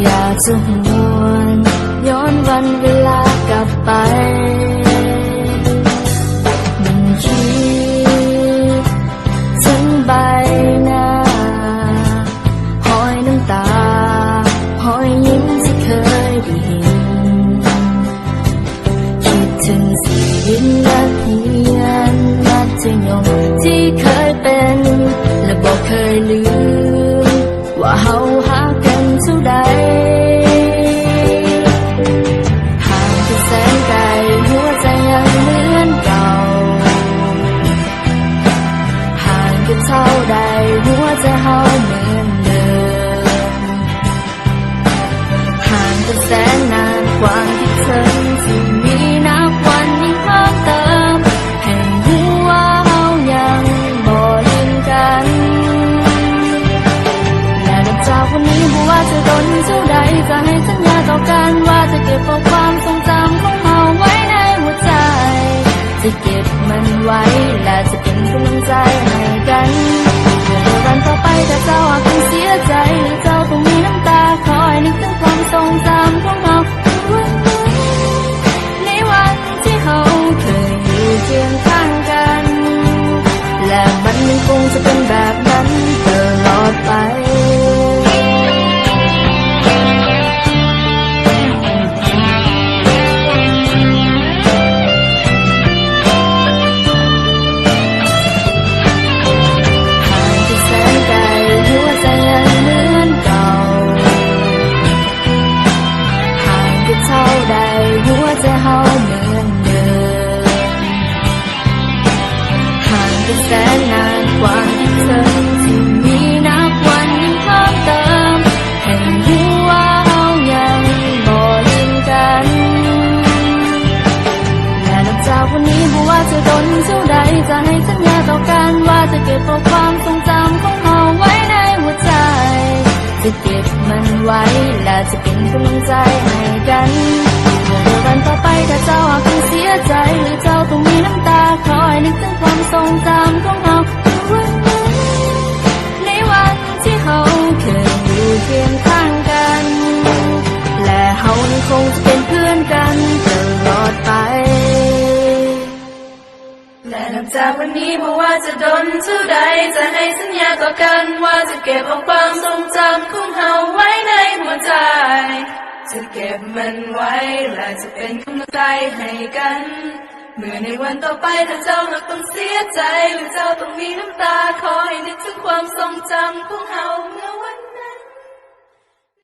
ຢາກຈະຫວນຍ້ອນວັນເວລາກັບໄປ ມັນຄິດເຖິງໃບໜ້າ ຮອຍນ້ຳຕາ ຮອຍຍິ້ມທີ່ເຄີຍໄດ້ເຫັນ ຄິດເຖິງຊີວິດນັກຮຽນມັດທະຍົມທີ່ເຄີຍເປັນ ແລະບໍ່ເຄີຍລືມ ວ່າເຮົາຮັກກັນເທົ່າໃດ. ຫ່າງກັນແສນໄກ ຫົວໃຈຍັງເໝືອນເກົ່າ ຫ່າງກັນເທົ່າໃດ ຫົວໃຈເຮົາເໝືອນເດີມ. ຫ່າງກັນແສນນານ ກວ້າງທີ່ເຖິງ ທີ່ມີນັບວັນຍິ່ງເພີ່ມເຕີມ ໃຫ້ຮູ້ວ່າເຮົາຍັງບໍ່ຖິ້ມກັນ ແລະນັບຈາກວັນນີ້ ບໍ່ວ່າຈະດົນເທົ່າໃດ ຈະໃຫ້ສັນຍາຕໍ່ກັນ ວ່າຈະເກັບເອົາຄວາມຊົງຈຳຂອງເຮົາໄວ້ໃນຫົວໃຈ ຈະເກັບມັນໄວ້ ແລະຈະເປັນກຳລັງໃຈໃຫ້ກັນ ເພື່ອໃນວັນຕໍ່ໄປ ຖ້າເຈົ້າຫາກຕ້ອງເສຍໃຈ ຫຼືເຈົ້າຕ້ອງມີນ້ຳຕາ ຂໍໃຫ້ນຶກເຖິງຄວາມຊົງຈຳຂອງເຮົາ ໃນວັນທີ່ເຮົາເຄີຍຢູ່ຄຽງຂ້າງກັນ ແລະມັນຍັງຄົງຈະເປັນແບບນັ້ນຕະຫຼອດໄປ. ຫ່າງກັນແສນໄກ ຫົວໃຈຍັງເໝືອນເກົ່າ ຫ່າງກັນເທົ່າໃດ ຫົວໃຈເຮົາເໝືອນເດີມ ຫ່າງກັນແສນນານ ກວ້າງທີ່ເຖິງ ທີ່ມີນັບວັນຍິ່ງເພີ່ມເຕີມ ໃຫ້ຮູ້ວ່າເຮົາຍັງບໍ່ລືມກັນ ແລະນັບຈາກວັນນີ້ ບໍ່ວ່າຈະດົນເທົ່າໃດ ຈະໃຫ້ສັນຍາຕໍ່ກັນ ວ່າຈະເກັບເອົາຄວາມຊົງຈຳຂອງເຮົາໄວ້ໃນຫົວໃຈ ຈະເກັບມັນໄວ້ ແລະຈະເປັນກຳລັງໃຈໃຫ້ກັນ ເພື່ອໃນວັນຕໍ່ໄປ ຖ້າເຈົ້າຫາກຕ້ອງເສຍໃຈ ຫຼືເຈົ້າຕ້ອງມີນ້ຳຕາ ຂໍໃຫ້ນຶກເຖິງຄວາມຊົງຈຳຂອງເຮົາ ໃນວັນທີ່ເຮົາເຄີຍຢູ່ຄຽງຂ້າງກັນ ແລະເຮົາຍັງຄົງຈະເປັນເພື່ອນກັນຕະຫຼອດໄປ. ແລະນັບຈາກວັນນີ້ ບໍ່ວ່າຈະດົນເທົ່າໃດ ຈະໃຫ້ສັນຍາຕໍ່ກັນ ວ່າຈະເກັບເອົາຄວາມຊົງຈຳຂອງເຮົາໄວ້ໃນຫົວໃຈ ຈະເກັບມັນໄວ້ ແລະຈະເປັນກຳລັງໃຈໃຫ້ກັນ ເມື່ອໃນວັນຕໍ່ໄປ ຖ້າເຈົ້າຫາກຕ້ອງເສຍໃຈ ຫຼືເຈົ້າຕ້ອງມີນ້ຳຕາ ຂໍໃຫ້ນຶກເຖິງຄວາມຊົງຈຳຂອງເຮົາເມື່ອ